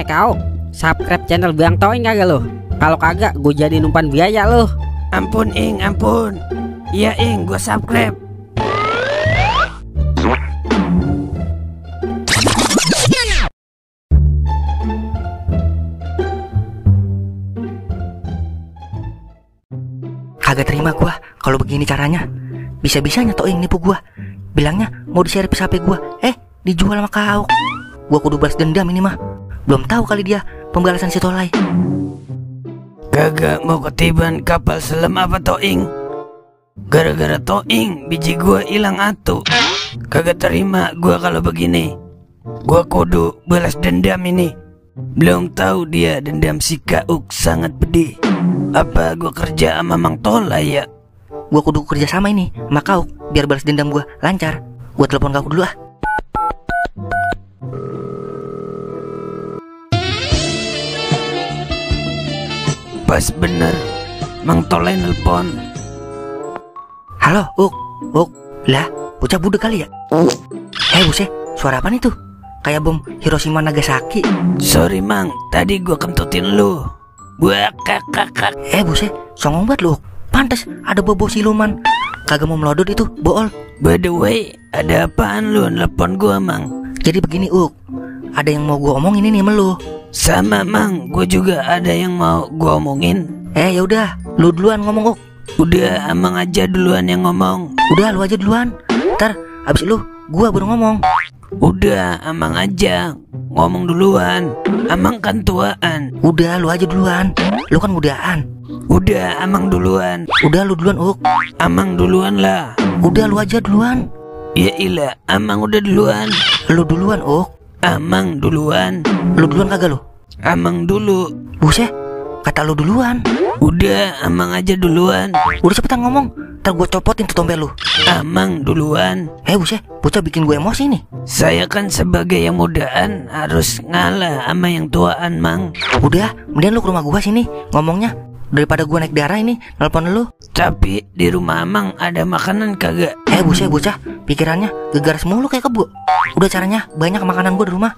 Kau subscribe channel Bang Toing kagak lo? Kalau kagak gue jadi umpan biaya lo. Ampun Ing, ampun. Iya Ing, gue subscribe. Kagak terima gua kalau begini caranya. Bisa-bisanya Toing nipu gua. Bilangnya mau di-share HP gua, dijual sama kau. Gua kudu balas dendam ini mah. Belum tahu kali dia pembalasan si Tolai. Kagak mau ketiban kapal selam apa Toing? Gara-gara Toing biji gua hilang atu. Kagak terima gua kalau begini. Gua kudu balas dendam ini. Belum tahu dia dendam si Kauk sangat pedih. Apa gua kerja sama Mang Tolai ya? Gua kudu kerja sama ini sama kau biar balas dendam gua lancar. Gua telepon kau dulu ah. Pas bener Mang Tolai nelpon. Halo, Uk. Lah, bocah budek kali ya? Buset, suara apaan itu? Kayak bom Hiroshima Nagasaki. Sorry Mang, tadi gua kentutin lu. Buat kakak. Buset, songong banget lu. Pantes ada bobo siluman. Kagak mau melodot itu, bool. By the way, ada apaan lu nelpon gua Mang? Jadi begini Uk, ada yang mau gua omongin ini sama lu. Sama Mang, gua juga ada yang mau gua omongin. Ya udah, lu duluan ngomong Uk. Udah, Amang aja duluan yang ngomong. Udah, lu aja duluan. Ntar abis lu, gua baru ngomong. Udah, Amang aja ngomong duluan. Amang kan tuaan. Udah, lu aja duluan. Lu kan mudaan. Udah, Amang duluan. Udah, lu duluan Uk. Amang duluan lah. Udah, lu aja duluan. Ya ilah, Amang udah duluan. Lu duluan Uk. Amang duluan. Lu duluan kagak lu? Amang dulu. Buset, kata lu duluan. Udah, Amang aja duluan. Udah cepetan ngomong, ntar gua copotin tuh tompel lu. Amang duluan. Buset, bocah bikin gue emosi nih. Saya kan sebagai yang mudaan harus ngalah sama yang tuaan Mang. Udah, mendingan lu ke rumah gua sini ngomongnya, daripada gua naik darah ini nelpon lu. Tapi di rumah Amang ada makanan kagak? Buset, bocah pikirannya gegar semulu kayak kebo. Udah caranya banyak makanan gua di rumah.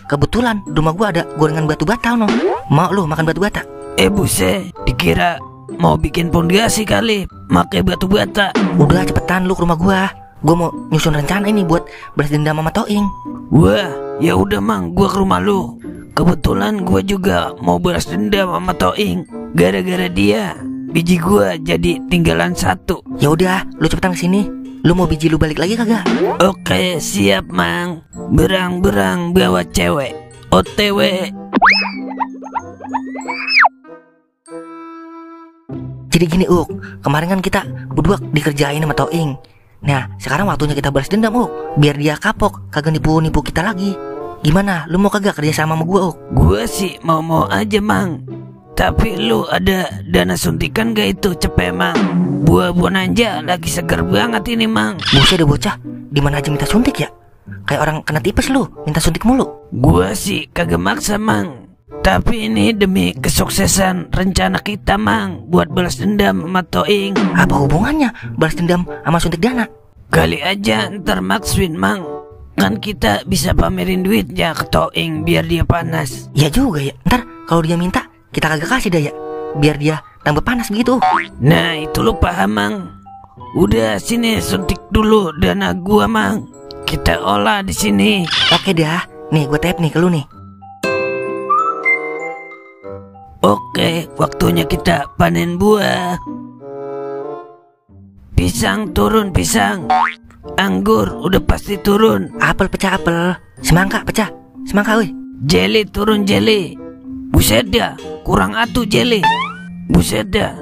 Kebetulan di rumah gua ada gorengan batu bata no. Mau lu makan batu bata? Buset, dikira mau bikin pondasi kali pakai batu bata. Udah cepetan lu ke rumah gua. Gua mau nyusun rencana ini buat balas dendam sama Toing. Wah, ya udah Mang, gua ke rumah lu. Kebetulan gua juga mau balas dendam sama Toing. Gara-gara dia biji gua jadi tinggalan satu. Ya udah, lu cepetan kesini. Lu mau biji lu balik lagi kagak? Oke, siap Mang. Berang-berang bawa cewek. OTW. Jadi gini Uk, kemarin kan kita berdua dikerjain sama Toing. Nah, sekarang waktunya kita balas dendam Uk, biar dia kapok, kagak nipu-nipu kita lagi. Gimana, lu mau kagak kerja sama gua Uk? Gua sih mau aja Mang. Tapi lu ada dana suntikan gak itu cepet Mang? Buah bonanja lagi seger banget ini Mang. Buset deh bocah, dimana aja minta suntik ya? Kayak orang kena tipes lu, minta suntik mulu. Gua sih kagak maksa Mang. Tapi ini demi kesuksesan rencana kita Mang, buat balas dendam sama Toing. Apa hubungannya balas dendam sama suntik dana? Kali aja ntar makswin Mang. Kan kita bisa pamerin duitnya ke Toing biar dia panas. Iya juga ya, ntar kalau dia minta kita kagak kasih dah ya, biar dia tambah panas begitu. Nah itu lu paham Mang. Udah sini suntik dulu dana gua Mang. Kita olah di sini. Oke dah, nih gua tap nih ke lu nih. Oke, waktunya kita panen buah. Pisang turun pisang. Anggur udah pasti turun. Apel pecah apel. Semangka pecah. Semangka weh. Jelly turun jelly. Buset dah, kurang atuh jelly. Buset dah.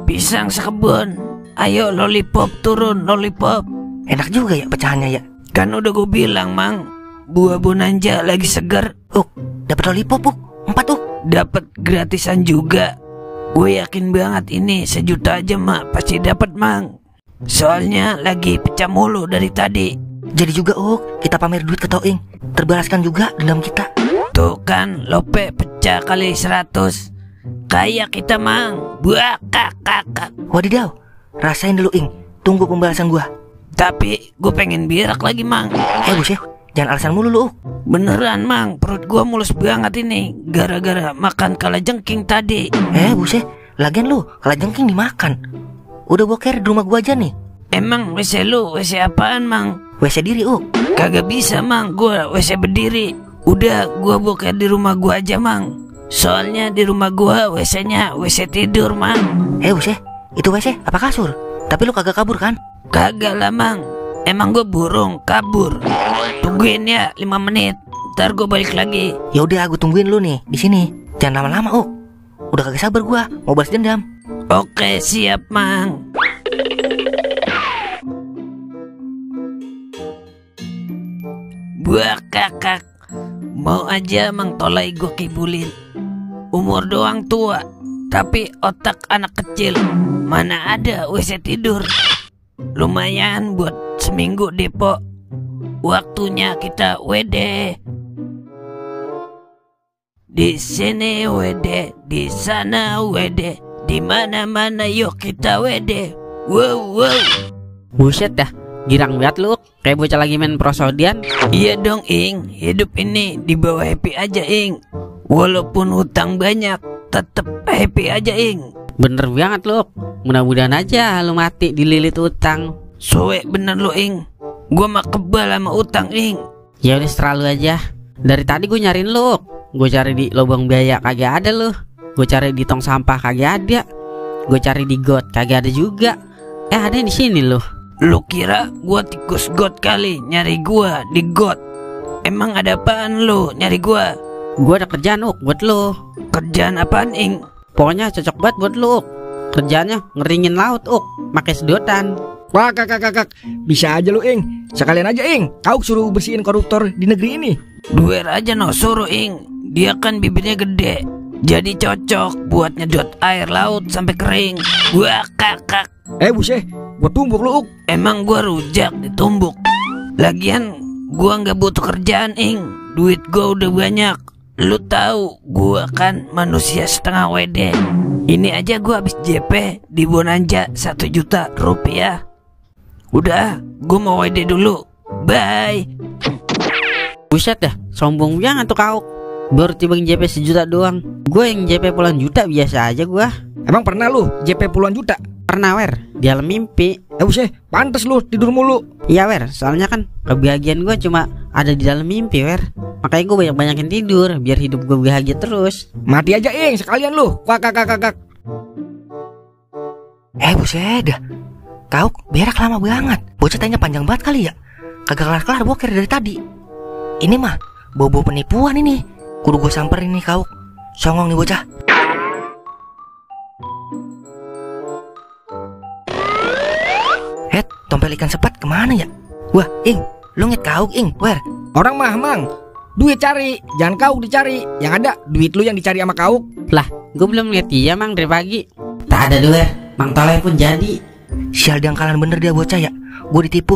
Pisang sekebun. Ayo lollipop turun lollipop. Enak juga ya pecahannya ya. Kan udah gue bilang Mang, buah bonanja lagi segar. Dapat lollipop 4 Dapat gratisan juga. Gue yakin banget ini 1 juta aja mak pasti dapat Mang. Soalnya lagi pecah mulu dari tadi. Jadi juga kita pamer duit ke Toing, terbalaskan juga dendam kita. Tuh kan lope pecah kali 100. Kayak kita Mang. Buah kakak. Wadidaw, rasain dulu Ing, tunggu pembalasan gua. Tapi gue pengen berak lagi Mang. Buset, Jangan alasan mulu lu, Uk. Beneran Mang, perut gua mulus banget ini gara-gara makan kalajengking tadi. Buset, lagian lu kalajengking dimakan. Udah boker di rumah gua aja nih. Emang WC lu WC apaan Mang? WC diri, Uk. Kagak bisa Mang, gua WC berdiri. Udah gua boker di rumah gua aja Mang. Soalnya di rumah gua WC-nya WC tidur Mang. Buset, itu WC apa kasur? Tapi lu kagak kabur kan? Kagak lah Mang, emang gua burung kabur. Tungguin ya 5 menit, ntar gua balik lagi. Ya udah, aku tungguin lu nih di sini. Jangan lama-lama, Uk. Udah kagak sabar gua mau balas dendam. Oke, siap Mang. Buah kakak, mau aja Mang Tolai gua kibulin. Umur doang tua, tapi otak anak kecil. Mana ada WC tidur. Lumayan buat seminggu Depo. Waktunya kita WD. Di sini WD, di sana WD, di mana-mana yuk kita WD. Wow. Buset dah, girang banget lu, kayak bocah lagi main prosodian. Iya dong Ing, hidup ini dibawa happy aja Ing. Walaupun hutang banyak, tetep happy aja Ing. Bener banget lu, mudah-mudahan aja lu mati dililit utang. Soe bener lu Ing, gua mah kebal sama utang Ing. Ya udah selalu aja. Dari tadi gue nyariin lu, gue cari di lubang biaya kagak ada lu, gue cari di tong sampah kagak ada, gue cari di got kagak ada juga. Ada di sini lu. Lu kira gua tikus got kali nyari gua di got? Emang ada apaan lu nyari gua? Gue ada kerjaan buat lu. Kerjaan apaan Ing? Pokoknya cocok banget buat lu. Kerjaannya ngeringin laut pakai sedotan. Wah kakak, bisa aja lu Ing. Sekalian aja Ing, kau suruh bersihin koruptor di negeri ini. Duer aja no suruh Ing. Dia kan bibirnya gede, jadi cocok buat nyedot air laut sampai kering. Wah kakak. Buset, gua tumbuk lu, Uk. Emang gua rujak ditumbuk. Lagian gua nggak butuh kerjaan Ing. Duit gua udah banyak. Lu tahu gua kan manusia setengah WD. Ini aja gua habis JP di Bonanza 1 juta rupiah. Udah, gua mau WD dulu. Bye. Buset dah, sombong banget tuh kau. Baru tiba JP 1 juta doang. Gue yang JP puluhan juta biasa aja gua. Emang pernah lu JP puluhan juta? Pernah di alam mimpi. Buset, pantes lu tidur mulu. Iya soalnya kan kebahagiaan gue cuma ada di dalam mimpi Makanya gue banyak-banyakin tidur biar hidup gue bahagia terus. Mati aja Ing sekalian lu. Kakak. Buset dah, kau berak lama banget. Bocah tanya panjang banget kali ya. Kagak kelar-kelar boker dari tadi. Ini mah bobo penipuan ini. Kudu gue samperin nih kau. Songong nih bocah. Tompel ikan sepat kemana ya? Wah Ing, lu ngit kau Ing, Orang mah Mang, duit cari, jangan kau dicari. Yang ada duit lu yang dicari sama kau. Lah, gue belum lihat dia Mang dari pagi. Tak ada Mang Tolai pun jadi. Sial dangkalan bener dia bocah ya. Gue ditipu.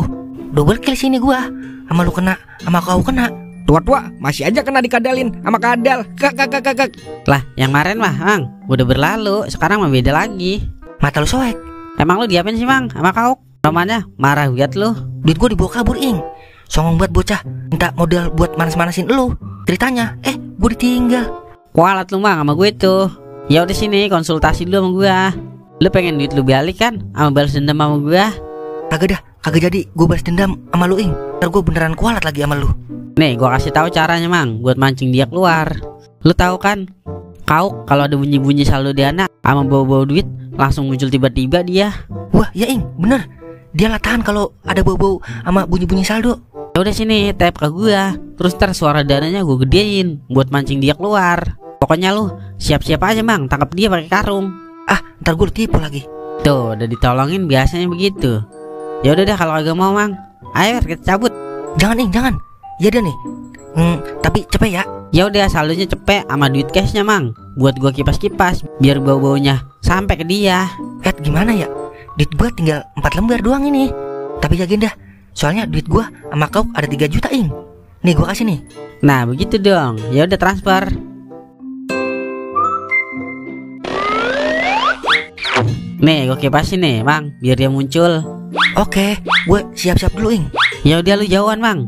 Double kill sini gua. Sama lu kena, sama kau kena. Tua-tua masih aja kena dikadalin sama kadal. Kakak. Lah, yang kemarin mah Mang udah berlalu, sekarang mah beda lagi. Mata lu soek. Emang lu diapain sih Mang sama kau? Romanya marah banget lu. Duit gua dibawa kabur Ing. Songong buat bocah, minta modal buat manas-manasin lu. Ceritanya, gua ditinggal. Kualat lu Mang sama gue tuh. Ya udah sini konsultasi dulu sama gua. Lu pengen duit lu balik kan? Sama balas dendam sama gua? Kagak jadi. Gua balas dendam sama lu Ing. Ntar gua beneran kualat lagi sama lu. Nih, gua kasih tahu caranya Mang buat mancing dia keluar. Lu tahu kan? Kau kalau ada bunyi-bunyi saldo Dana sama bawa-bawa duit langsung muncul tiba-tiba dia. Wah, ya Ing, bener. Dia latahan kalau ada bau-bau sama bunyi-bunyi saldo. Ya udah sini tap ke gua. Terus ntar suara dananya gua gedein buat mancing dia keluar. Pokoknya lu siap-siap aja Mang, tangkap dia pakai karung. Ntar gua ditipu lagi. Tuh, udah ditolongin biasanya begitu. Ya udah deh kalau agak mau Mang. Ayo kita cabut. Jangan Ing, jangan. Ya udah nih. Tapi cepet ya. Ya udah saldonya cepet sama duit cashnya Mang. Buat gua kipas-kipas biar bau-baunya sampai ke dia. Gimana ya? Duit gua tinggal 4 lembar doang ini. Tapi yakin dah, soalnya duit gua sama kau ada 3 juta Ing. Nih gua kasih nih. Nah begitu dong. Ya udah transfer. Nih gua kipasin nih Mang biar dia muncul. Oke, gue siap-siap dulu Ing. Ya udah lu jauhan Mang.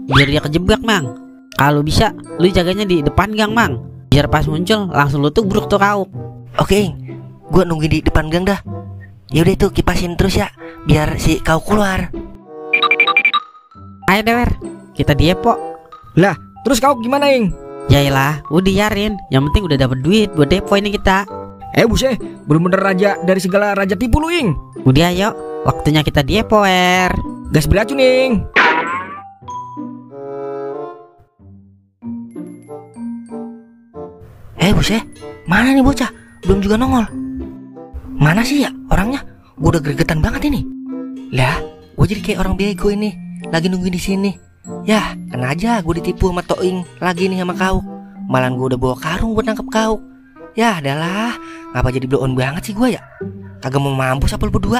biar dia kejebak, Mang. Kalau bisa, lu jaganya di depan gang, Mang. Biar pas muncul, langsung lu tubruk tuh Kauk. Oke, Ing. Gua nungguin di depan gang dah. Yaudah tuh kipasin terus ya, biar si Kauk keluar. Ayo Dewer, kita diepo. Lah, terus kau gimana, Ing? Yaelah, udah yarin. Yang penting udah dapet duit buat depo ini kita. Buset, bener-bener raja dari segala raja tipu lu, Ing. Udah ayo, waktunya kita diepo, Wer. Gas beracun, Ing. Buset, mana nih bocah? Belum juga nongol. Mana sih ya orangnya? Gue udah gregetan banget ini. Lah, gue jadi kayak orang bego ini, lagi nungguin di sini. Yah, kena aja gue ditipu sama Toing lagi nih sama Kauk. Malahan gue udah bawa karung buat nangkep Kauk. Yah, adalah, ngapa jadi blow on banget sih gue ya? Kagak mau mampus apa lu berdua?